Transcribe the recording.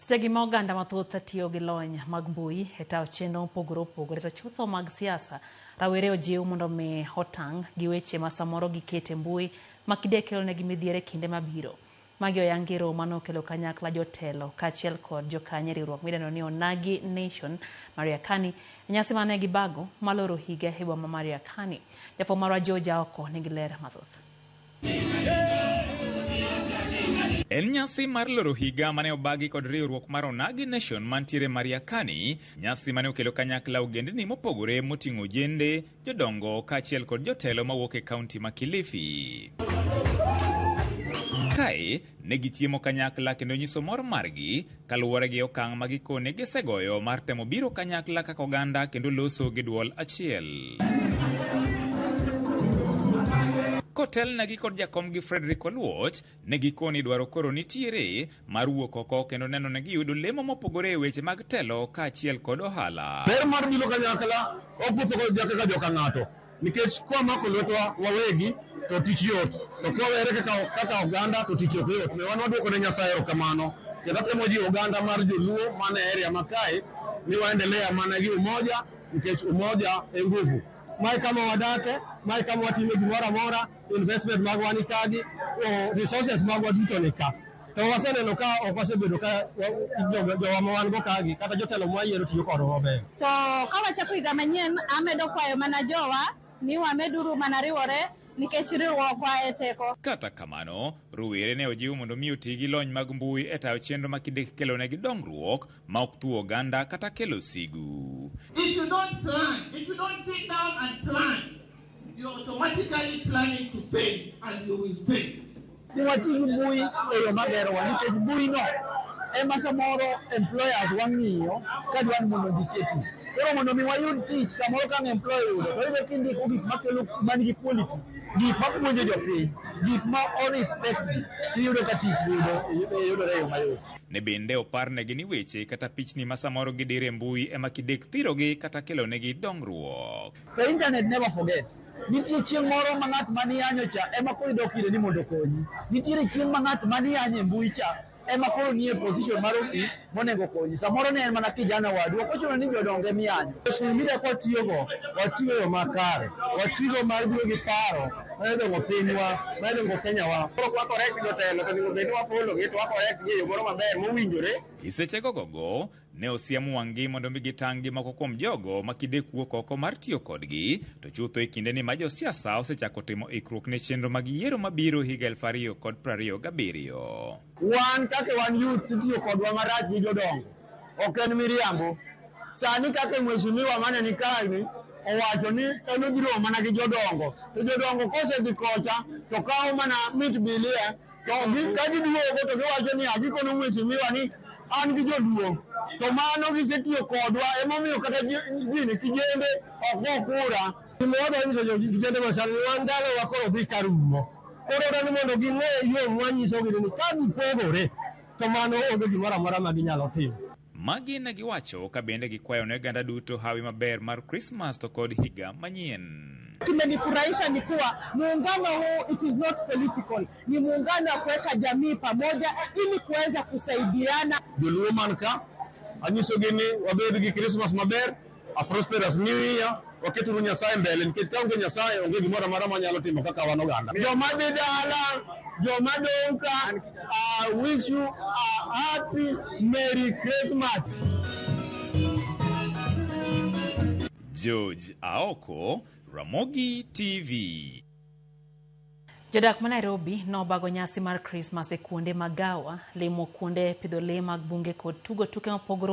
Sechegi ma oganda mathoth tiyo gi lony mag mbui e tayo chenro mopogore opogore to chutho mag siasa, rawere ojiw mondo mi otang' gi weche ma samoro giketo e mbui ma kide kelonegi midhiero e kinde mabiro. Magi oyangi e romo mane okelo kanyakla jotelo kaachiel kod jokanyo e riwruok midendo ni Onagi Nation Mariakani e nyasi mane gibago maloro higa e boma ma Mariakani. Jafwambo marwa George Aoko nigi ler mathoth. En nyasi mar loro higa mane obagi kod riwruok mar Onagi Nation mantiere Mariakani, nyasi mane okelo kanyakla ogendni mopogore moting'o ojende, jodongo kaachiel kod jotelo mawuok e kaunti ma Kilifi. Kae ne gichiemo kanyakla kendo nyiso mor margi kaluwore gi okang' ma gikone gisegoyo mar temo biro kanyakla kaka oganda kendo loso gi duol achiel. Kotelnegi kod jakomgi Frederick Oluoch, ne gikoni dwaro koro nitiere mar wuok oko kendo neno ni giyudo lemo mopogore e weche mag telo kaachiel kod ohala. Ber mar biro kanyakla ok wuotho kaka joka ng'ato nikech kwamako lwetwa wawegi to tich yot to kwawere kaka, kaka oganda to tich ok yot. Wan waduoko ne Nyasaye erokamano kendo atemo jiwo oganda mar joluo man e area ma kae ni waendelea mana gi umoja nikech umoja e nguvu. Mae kama wadake, mae kama watime gimoro amora, investment magwa ni kagi, resources magwa duto ni ka. To waseneno ka ok wasebedo ka jowa ma wan go kagi kata jotelo mwayiero tiyo kodwa maber. To ka wachako higa manyien, amedo kwayo mana jowa ni wameduru mana riwore nikech riwruokwa e teko. Kata kamano, rowere ne ojiw mondo mi oti gi lony mag mbui e tayo chenro ma kidek kelonegi dongruok ma ok thuo oganda kata kelo sigu. If you don't plan, if you don't sit down and plan, you're automatically planning to fail and you will fail. Ni wati gi mbui e yo magerowa nikech mbui no ema samoro employers wang'iyo ka dwa ni mondo ondik e tich. Koro mondo mi wayud tich kamoro ka ang' employer oyudo to iyudo kindiko gik makelo man gi quality, gik mapuonjo jopiny, gik ma o respect ji, tiyudo ka tich yudore e yo mayot. Ne bende oparnegi ni weche kata pichni ma samoro gidiro e mbui ema kidek thirogi kata kelonegi dongruok. To internet never forget. Nitie chieng' moro ma ng'at mane iyanyo cha ema koro idok ire ni mondo okonyi. Nitiere chieng' ma ng'at mane iyanyo e mbui cha ema koro nie position mar ofis monego okonyi. Samoro ne en mana kijana wadu, ok ochuno ni jodongo ema iyanyo. Social media kwatiyogo, watiyo e yo makare. Watigo mar biro gi paro mar dongo pinywa, mar dongo Kenya wa. Koro kwa correct jotelo to onego bed ni wa follow gi to wa correct gi e yo moro maber mowinjore. E seche gogogo, ne osiem wang'gi mondo mi gitang' gi moko kuom jogo ma kidek wuok oko mar tiyo kodgi, to chutho e kindeni ma josiasa osechako timo ikruok ne chenro mag yiero mabiro higa 2027. Wan kaka wan youth itiyo kodwa marach gi jodongo. Ok en miriambo. Sani kaka mheshimiwa mane ni kae owacho ni en odhi romo mana gi jodongo. To jodongo kosedhi kocha to kawo mana mit bilie to ka giduogo to giwacho ni agikono mheshimiwa ni an gi joluo. To mano gisetiyo kodwa emomiyo kata gini kijende ok go kura. Gima wadwa nyiso kijende machal ni wan ndalowa koro dhi ka rumo. Koro dwaro ni mondo ging'e yo mwanyisogi ni ka gipogore to mano onge gimoro amora ma ginyalo timo. Magi ne giwacho ka bende gikwayo ne oganda duto hawi maber mar Krismas to kod higa manyien. Kimenifurahisha ni kuwa muungano huu it is not political, ni muungano wa kuweka jamii pamoja ili kuweza kusaidiana. Joluo man ka anyisogi ni wabed gi Christmas maber, a prosperous new year, waketuru Nyasaye mbele nikech ka onge Nyasaye onge gimoro amora mwanyalo timo kaka wan oganda. Joma dhi dala, joma dong' ka, I wish you a happy Merry Christmas. George Aoko, Ramogi TV. Jodak ma Nairobi nobago nyasi mar Krismas e kuonde magawa, limo kuonde pidho lee mag bunge kod tugo tuke mopogore.